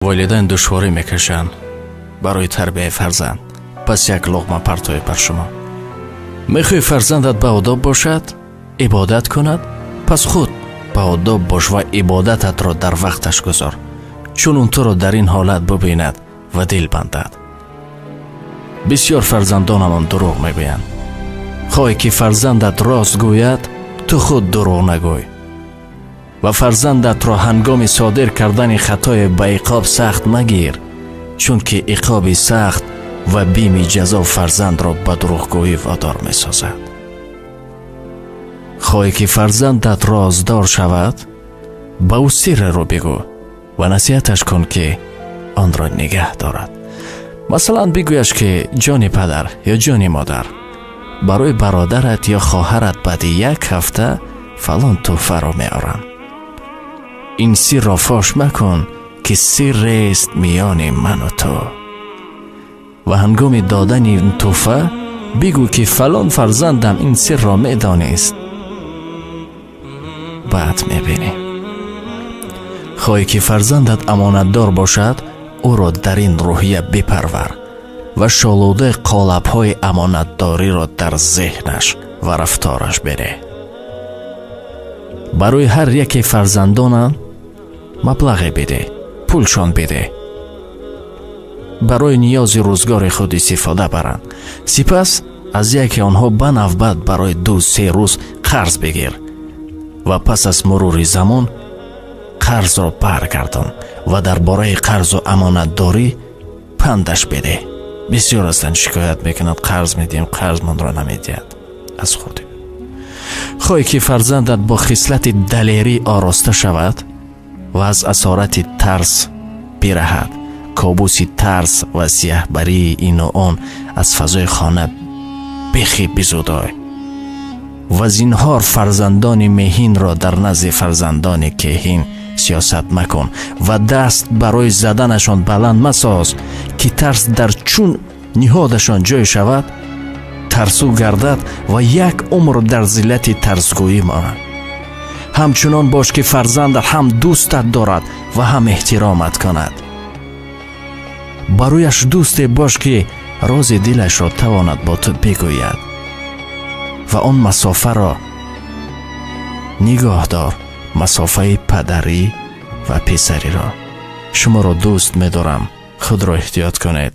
Волидайн душворӣ мекашанд барои тарбияи фарзанд. Пас як луқма партоӣ бар шумо. Мехоҳӣ фарзандат ба одоб бошад, ибодат кунад, пас худ ба одоб бош ва ибодататро дар вақташ гузор, чун он туро дар ин ҳолат бубинад ва дил бандад. Бисёр фарзандонамон дурӯғ мегӯянд. Хоҳӣ ки фарзандат рост гӯяд, ту худ дурӯғ нагӯй ва фарзандатро ҳангоми содир кардани хатое ба иқоб сахт магир, чунки иқоби сахт ва бими ҷазо фарзандро ба дурӯғгӯӣ водор месозад. Хоҳӣ ки фарзандат роздор шавад, ба ӯ сирреро бигӯ ва насиҳаташ кун, ки онро нигаҳ дорад. Масалан, бигӯяш, ки ҷони падар ё ҷони модар, барои бародарат ё хоҳарат баъди як ҳафта фалон тӯҳфаро меорам. Ин сирро фош макун, ки сиррест миёни ману ту. Ва ҳангоми додани ин тӯҳфа бигӯ, ки фалон фарзандам ин сирро медонист. Баъд мебинӣ. Хоҳӣ ки фарзандат амонатдор бошад, ӯро дар ин рӯҳия бипарвар ва шолудаи қолабҳои амонатдориро дар зеҳнаш ва рафтораш биреҳ. Барои ҳар яке фарзандонам маблағе бидеҳ, пулшон бидеҳ, барои ниёзи рӯзгори худ истифода баранд. Сипас аз яке онҳо ба навбат барои 2-3 рӯз қарз бигир ва пас аз мурури замон қарзро баргардон ва дар бораи қарзу амонатдорӣ пандаш бидеҳ. Бисёр ҳастанд, шикоят мекунанд: қарз медиҳем, қарзмонро намедиҳад аз худ. Хоҳӣ ки фарзандат бо хислати далерӣ ороста шавад ва аз асорати тарс бираҳад, кобуси тарс ва сияҳбарии ину он аз фазои хона бехи бизудой ва зинҳор фарзандони меҳинро дар назди фарзандони кеҳин сиёсат макун ва даст барои заданашон баланд масоз, ки тарс дар чун ниҳодашон ҷой шавад, тарсу гардад ва як умр дар зиллати тарсгӯӣ монад. Ҳамчунон бош, ки фарзандат ҳам дӯстат дорад ва ҳам эҳтиромат кунад. Барояш дӯсте бош, ки рози дилашро тавонад бо ту бигӯяд, ва он масофаро нигоҳ дор, масофаи падарӣ ва писариро. Шуморо дӯст медорам, худро эҳтиёт кунед.